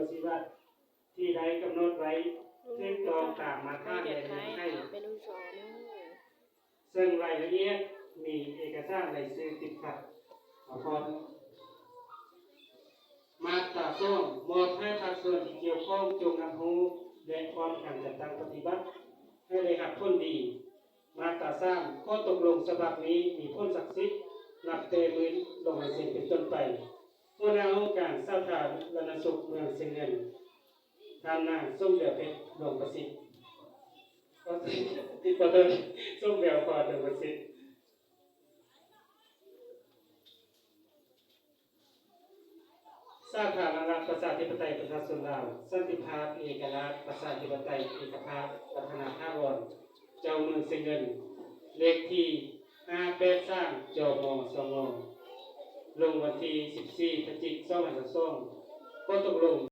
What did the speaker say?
ປະຕິບັດທີ່ໄດ້ກຳນົດໄວ້ ຖືກຕ້ອງຕາມມາດຕາແລະເງື່ອນໄຂ ເປັນລູກສອນ ເຊິ່ງລາຍລະອຽດມີເອກະສານລາຍຊື່ຕິດຂັດມາພ້ອມ. ມາດຕາສອງ ມອບໃຫ້ພາກສ່ວນທີ່ກ່ຽວຂ້ອງຈົ່ງຮັບຮູ້ ແລະ ພ້ອມກັນຈັດຕັ້ງປະຕິບັດໃຫ້ໄດ້ຮັບຜົນດີ. ມາດຕາສາມ ຂໍ້ຕົກລົງສະບັບນີ້ມີຜົນສັກສິດນັບແຕ່ມື້ລົງລາຍເຊັນເປັນຕົ້ນໄປ. ຫົວໜ້າຫ້ອງການສາທາລະນະສຸກເມືອງຊຽງເງິນ ທ່ານນາງ ສົມແວວເພັດ ດວງປະສິດ ຂໍໂທດ ສົມແວວພອນ ດວງປະສິດ. ສາທາລະນະລັດ ປະຊາທິປະໄຕ ປະຊາຊົນລາວ ສັນຕິພາບ ເອກະລາດ ປະຊາທິປະໄຕ ເອກະພາບ ວັດທະນະຖາວອນ ເຈົ້າເມືອງຊຽງເງິນ ເລກທີຫ້າແປດສາມ ຈມ ສງ ລົງວັນທີສິບສີ່ ພະຈິກ ສອງພັນຊາວສອງ. ຂໍ້ຕົກລົງ